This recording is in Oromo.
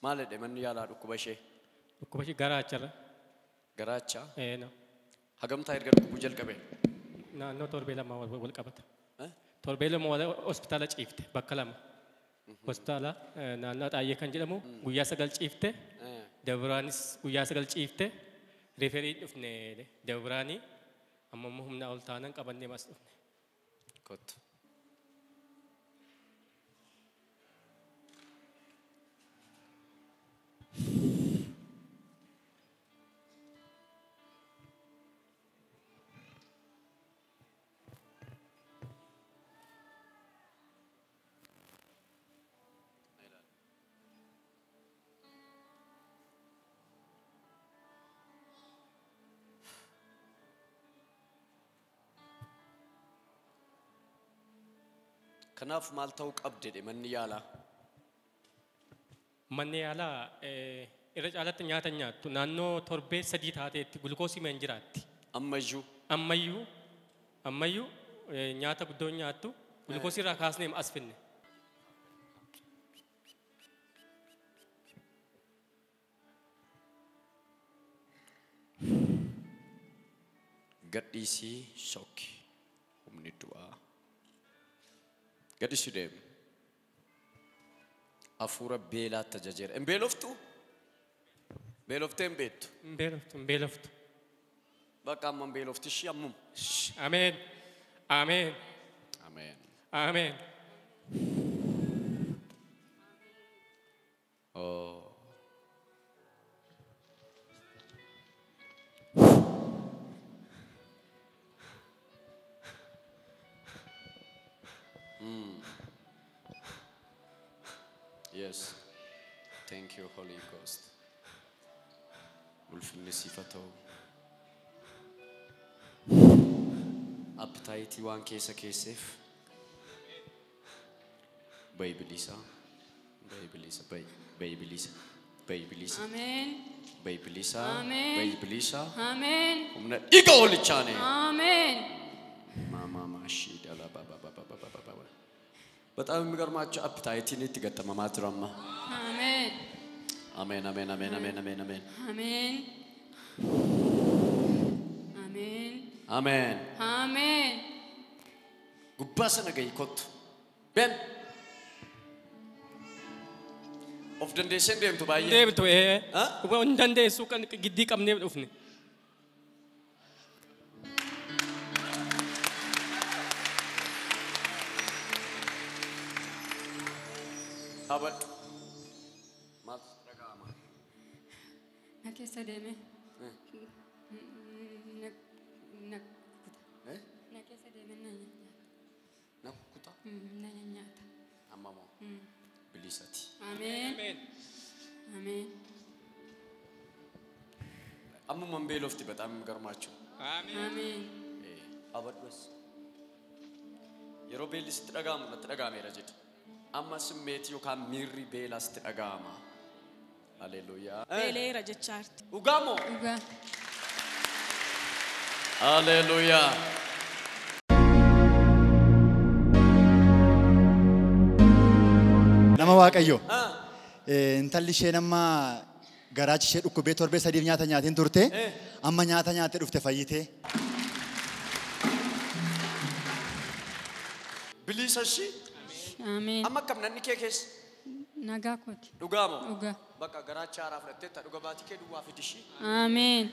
Maal jedhe manni yaalaa dhukkuba ishee? Dhukkuba ishee garaacharra. Garaacha? Ee, no. Hagamtaa erga dhukkubuu jalqabe? Naannoo torbee lama wal qabata. Torbee lama wal hospitaala ciifte bakka lama. Hospitaala naannoo Xaayyee kan jedhamu guyyaa 9 ciifte. Dabraanis guyyaa 9 ciifte. Reeferii dhufne Dabraanii amma immoo humna ol taanan qabannee mas dhufne. Kottu. Kanaaf maal ta'uu qabde jedhe manni yaalaa? Manni yaalaa irra caalatti nyaata nyaattu naannoo torbee 3 taateetti gulukoosii hin jiraatti. Ammayyuu? Ammayyuu ammayyuu nyaata guddoo nyaattu gulukoosii irraa kaasnee as finne. Gadhiisii sokki humni du'aa. Gadhiisii deemu. Hafuura beelaatti ajajeera. Hin beeloftuu? Beeloftee hin beektu? Hin beeloftu, hin beeloftu. Bakka amma hin beelofti ishii ammuma. Ameen. Ameen. Ameen. Ameen. Oh. Yes. Thank you, Holy Ghost. Ulfinni siif haa ta'u. Appitaayitii waan keessa keesseef bayi bilisa, bayi bilisa, bayi, bayi bilisa, bayi bilisa. Ameen. Bayi bilisa, Ameen. bayi bilisa. Ameen. Humna dhiiga hoolichaane. Ameen. Maamaa maashii dhala ba ba ba ba ba ba ba ba. በጣም የሚገርማቸው አፕታይቲን ይትገጠመማ ትራማ። አሜን አሜን አሜን አሜን አሜን አሜን አሜን አሜን አሜን አሜን አሜን። ጉባሰ ነገይ ኮቱ ቤን ኦፍ ደንዴሴን ደምቱ ባየ Deemtu ee. Hin dandeessu kan giddii qabnee dhufne. Dhaabadhu. Maaltu sitti dhaga'ama? Na keessa deeme. Na kukuta. Na keessa deeme na nyaata. Na kukuta? Na nyaata. Amma moo? Bilisati. Ameen. Ameen. Ammuma hin beelofti በጣም የሚገርማችሁ። Ameen. Dhaabadhu as. Yeroo beelli sitti dhaga'amu natti dhaga'ameera jedhe. Amma simmeetii yookaan miirri beelaa sitti dhaga'ama. Haleluuyaa. Beeleera jechaarti. Dhugaa moo? Dhugaa. Haleluuyaa. Nama Waaqayyo. Intalli isheen amma garaachi ishee dhukkubee torbee 3 nyaata nyaatiin turte. Amma nyaata nyaattee dhufte fayyitee. Bilisa ishii? Ameen. Amma akkam namni kee keessa? Nagaa kooti. Dhugaa moo? Dhugaa. Bakka garaacha haaraa fudhatteetta dhuga baatii kee duwwaa fidi ishii. Ameen.